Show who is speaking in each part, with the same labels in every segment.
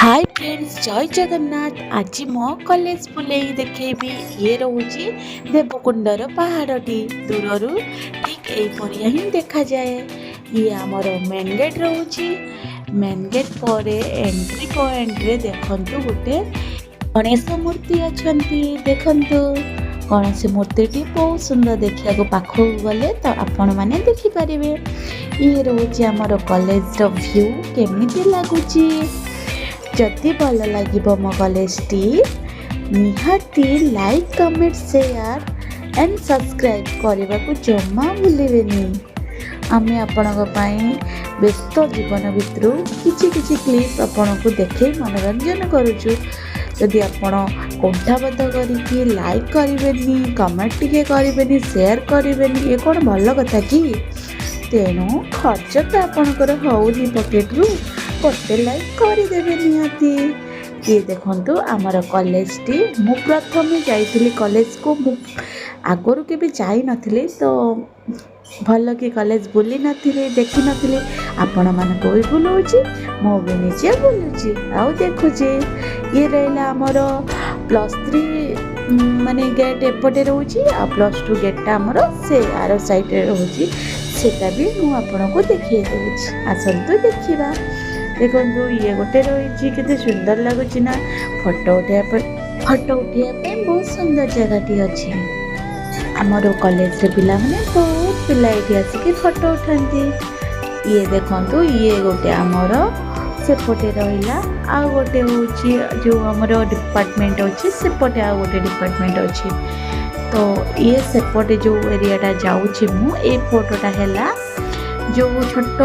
Speaker 1: High friends, ଜୟ ଜଗନ୍ନାଥ। ଆଜି ମୋ college ବୁଲେଇ ଦେଖେଇବି। ଇଏ ରହୁଛି ଦେବକୁଣ୍ଡର ପାହାଡ଼ଟି। ଦୂରରୁ ଠିକ୍ ଏଇପରିଆ ହିଁ ଦେଖାଯାଏ। ଇଏ ଆମର ମେନ୍ ଗେଟ୍ ରହୁଛି। ମେନ୍ ଗେଟ୍ ପରେ ଏଣ୍ଟ୍ରି ପଏଣ୍ଟରେ ଦେଖନ୍ତୁ, ଗୋଟେ ଗଣେଶ ମୂର୍ତ୍ତି ଅଛନ୍ତି। ଦେଖନ୍ତୁ, ଗଣେଶ ମୂର୍ତ୍ତିଟି ବହୁତ ସୁନ୍ଦର ଦେଖିବାକୁ। ପାଖକୁ ଗଲେ ତ ଆପଣମାନେ ଦେଖିପାରିବେ। ଇଏ ରହୁଛି ଆମର କଲେଜର ଭ୍ୟୁ। କେମିତି ଲାଗୁଛି? ଯଦି ଭଲ ଲାଗିବ ମୋ କଲେଜଟି, ନିହାତି like, comment, share and subscribe କରିବାକୁ ଜମା ଭୁଲିବେନି। ଆମେ ଆପଣଙ୍କ ପାଇଁ ବ୍ୟସ୍ତ ଜୀବନ ଭିତରୁ କିଛି କିଛି କ୍ଲିପ୍ ଆପଣଙ୍କୁ ଦେଖେଇ ମନୋରଞ୍ଜନ କରୁଛୁ। ଯଦି ଆପଣ କୁଣ୍ଠାବୋଧ କରିକି ଲାଇକ୍ କରିବେନି, କମେଣ୍ଟ ଟିକେ କରିବେନି, ସେୟାର କରିବେନି, ଏ କ'ଣ ଭଲ କଥା କି? ତେଣୁ ଖର୍ଚ୍ଚ ତ ଆପଣଙ୍କର ହେଉନି ପକେଟରୁ, ଗୋଟେ ଲାଇକ୍ କରିଦେବେ ନିହାତି। ଇଏ ଦେଖନ୍ତୁ ଆମର କଲେଜଟି। ମୁଁ ପ୍ରଥମେ ଯାଇଥିଲି କଲେଜକୁ। ମୁଁ ଆଗରୁ କେବେ ଯାଇନଥିଲି, ତ ଭଲ କି କଲେଜ ବୁଲି ନଥିଲି, ଦେଖିନଥିଲି। ଆପଣମାନଙ୍କୁ ବି ବୁଲଉଛି, ମୁଁ ବି ନିଜେ ବୁଲୁଛି ଆଉ ଦେଖୁଛି। ଇଏ ରହିଲା ଆମର +3 ମାନେ ଗେଟ୍ ଏପଟେ ରହୁଛି ଆଉ +2 ଗେଟ୍ଟା ଆମର ସେ ଆର ସାଇଡ଼୍ରେ ରହୁଛି। ସେଟା ବି ମୁଁ ଆପଣଙ୍କୁ ଦେଖେଇ ଦେଉଛି। ଆସନ୍ତୁ ଦେଖିବା। ଦେଖନ୍ତୁ, ଇଏ ଗୋଟେ ରହିଛି। କେତେ ସୁନ୍ଦର ଲାଗୁଛି ନା? ଫଟୋ ଉଠେଇବା ପାଇଁ ବହୁତ ସୁନ୍ଦର ଜାଗାଟି ଅଛି। ଆମର କଲେଜରେ ପିଲାମାନେ, ବହୁତ ପିଲା ଏଇଠି ଆସିକି ଫଟୋ ଉଠାନ୍ତି। ଇଏ ଦେଖନ୍ତୁ, ଇଏ ଗୋଟେ ଆମର ସେପଟେ ରହିଲା। ଆଉ ଗୋଟେ ହେଉଛି ଯେଉଁ ଆମର ଡିପାର୍ଟମେଣ୍ଟ ଅଛି, ସେପଟେ ଆଉ ଗୋଟେ ଡିପାର୍ଟମେଣ୍ଟ ଅଛି। ତ ଇଏ ସେପଟେ ଯେଉଁ ଏରିଆଟା ଯାଉଛି ମୁଁ, ଏଇ ଫଟୋଟା ହେଲା ଯେଉଁ ଛୋଟ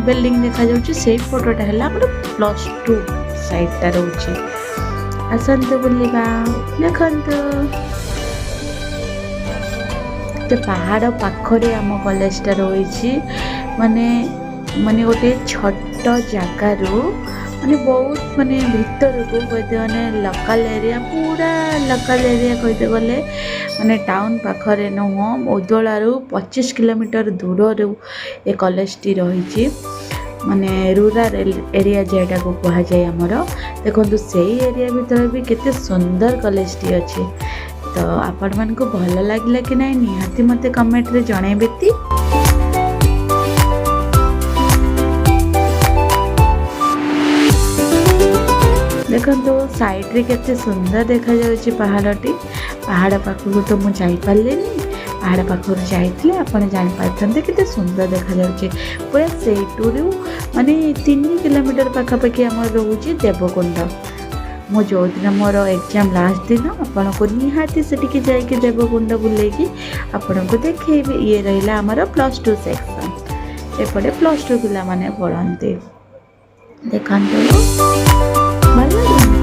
Speaker 1: ବିଲ୍ଡିଂ ଦେଖାଯାଉଛି, ସେଇ ଫଟୋଟା ହେଲା ଆମର +2 ସାଇଡ଼ଟା ରହୁଛି। ଆସନ୍ତୁ ବୁଲିବା। ଦେଖନ୍ତୁ, ସେ ପାହାଡ଼ ପାଖରେ ଆମ କଲେଜଟା ରହିଛି। ମାନେ ମାନେ ଗୋଟେ ଛୋଟ ଜାଗାରୁ ମାନେ ବହୁତ ମାନେ ଭିତରକୁ କହିତେ ମାନେ ଲୋକାଲ ଏରିଆ, ପୁରା ଲୋକାଲ ଏରିଆ କହିତେ ଗଲେ, ମାନେ ଟାଉନ୍ ପାଖରେ ନୁହଁ, ଉଦଳାରୁ 25 କିଲୋମିଟର ଦୂରରୁ ଏ କଲେଜଟି ରହିଛି। ମାନେ ରୁରାଲ ଏରିଆ ଯେଉଁଟାକୁ କୁହାଯାଏ ଆମର। ଦେଖନ୍ତୁ, ସେଇ ଏରିଆ ଭିତରେ ବି କେତେ ସୁନ୍ଦର କଲେଜଟି ଅଛି। ତ ଆପଣମାନଙ୍କୁ ଭଲ ଲାଗିଲା କି ନାହିଁ, ନିହାତି ମୋତେ କମେଣ୍ଟରେ ଜଣାଇବେ ତି। ଦେଖନ୍ତୁ, ସାଇଡ଼ରେ କେତେ ସୁନ୍ଦର ଦେଖାଯାଉଛି ପାହାଡ଼ଟି। ପାହାଡ଼ ପାଖକୁ ତ ମୁଁ ଯାଇପାରିଲିନି। ପାହାଡ଼ ପାଖରୁ ଯାଇଥିଲେ ଆପଣ ଜାଣିପାରିଥାନ୍ତେ କେତେ ସୁନ୍ଦର ଦେଖାଯାଉଛି। ପୁରା ସେଇଠୁରୁ ମାନେ 3 କିଲୋମିଟର ପାଖାପାଖି ଆମର ରହୁଛି ଦେବକୁଣ୍ଡ। ମୁଁ ଯେଉଁଦିନ ମୋର ଏକ୍ଜାମ୍ ଲାଷ୍ଟ ଦିନ, ଆପଣଙ୍କୁ ନିହାତି ସେଠିକି ଯାଇକି ଦେବକୁଣ୍ଡ ବୁଲେଇକି ଆପଣଙ୍କୁ ଦେଖେଇବି। ଇଏ ରହିଲା ଆମର +2 ସେକ୍ସନ୍। ଏପଟେ +2 ପିଲାମାନେ ପଢ଼ନ୍ତି। ଦେଖନ୍ତୁ, ଭଲ ଲାଗୁନି?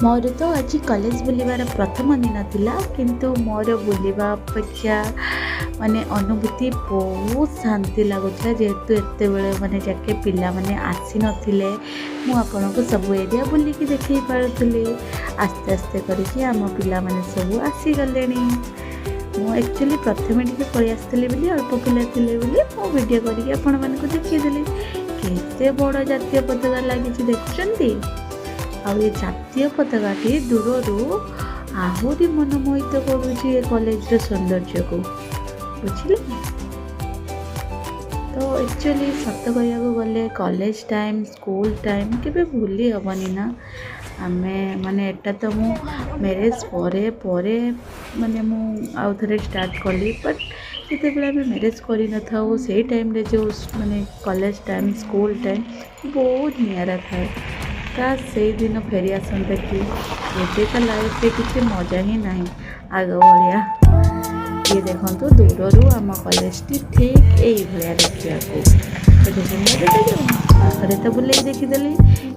Speaker 1: ମୋର ତ ଆଜି କଲେଜ ବୁଲିବାର ପ୍ରଥମ ଦିନ ଥିଲା, କିନ୍ତୁ ମୋର ବୁଲିବା ଅପେକ୍ଷା ମାନେ ଅନୁଭୂତି ବହୁତ ଶାନ୍ତି ଲାଗୁଥିଲା। ଯେହେତୁ ଏତେବେଳେ ମାନେ ଯାକେ ପିଲାମାନେ ଆସିନଥିଲେ, ମୁଁ ଆପଣଙ୍କୁ ସବୁ ଏରିଆ ବୁଲିକି ଦେଖେଇ ପାରୁଥିଲି। ଆସ୍ତେ ଆସ୍ତେ କରିକି ଆମ ପିଲାମାନେ ସବୁ ଆସିଗଲେଣି। ମୁଁ ଆକ୍ଚୁଆଲି ପ୍ରଥମେ ଟିକେ ପଳେଇ ଆସିଥିଲି ବୋଲି, ଅଳ୍ପ ପିଲା ଥିଲେ ବୋଲି ମୁଁ ଭିଡ଼ିଓ କରିକି ଆପଣମାନଙ୍କୁ ଦେଖେଇଦେଲି। କେତେ ବଡ଼ ଜାତୀୟ ପତାକା ଲାଗିଛି ଦେଖୁଛନ୍ତି? ଆଉ ଏ ଜାତୀୟ ପତାକାଟି ଦୂରରୁ ଆହୁରି ମନମୋହିତ କରୁଛି ଏ କଲେଜର ସୌନ୍ଦର୍ଯ୍ୟକୁ, ବୁଝିଲେ ତ? ଆକ୍ଚୁଆଲି ସତ କହିବାକୁ ଗଲେ କଲେଜ ଟାଇମ୍, ସ୍କୁଲ ଟାଇମ୍ କେବେ ଭୁଲି ହେବନି ନା। ଆମେ ମାନେ ଏଟା ତ ମୁଁ ମ୍ୟାରେଜ୍ ପରେ ପରେ ମାନେ ମୁଁ ଆଉ ଥରେ ଷ୍ଟାର୍ଟ କଲି। ବଟ୍ ଯେତେବେଳେ ଆମେ ମ୍ୟାରେଜ୍ କରିନଥାଉ, ସେଇ ଟାଇମ୍ରେ ଯେଉଁ ମାନେ କଲେଜ ଟାଇମ୍, ସ୍କୁଲ ଟାଇମ୍ ବହୁତ ନିଆରା ଥାଏ। କାଶ ସେଇଦିନ ଫେରି ଆସନ୍ତା କି! ଏବେକା ଲାଇଫ୍ରେ କିଛି ମଜା ହିଁ ନାହିଁ ଆଗ ଭଳିଆ। ଇଏ ଦେଖନ୍ତୁ, ଦୂରରୁ ଆମ କଲେଜଟି ଠିକ୍ ଏଇଭଳିଆ ଦେଖିବାକୁ। କେତେ ସୁନ୍ଦର ଦେଖାଯାଉନି? ପାଖରେ ତ ବୁଲେଇ ଦେଖିଦେଲି।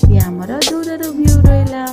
Speaker 1: ଇଏ ଆମର ଦୂରରୁ ଭ୍ୟୁ ରହିଲା।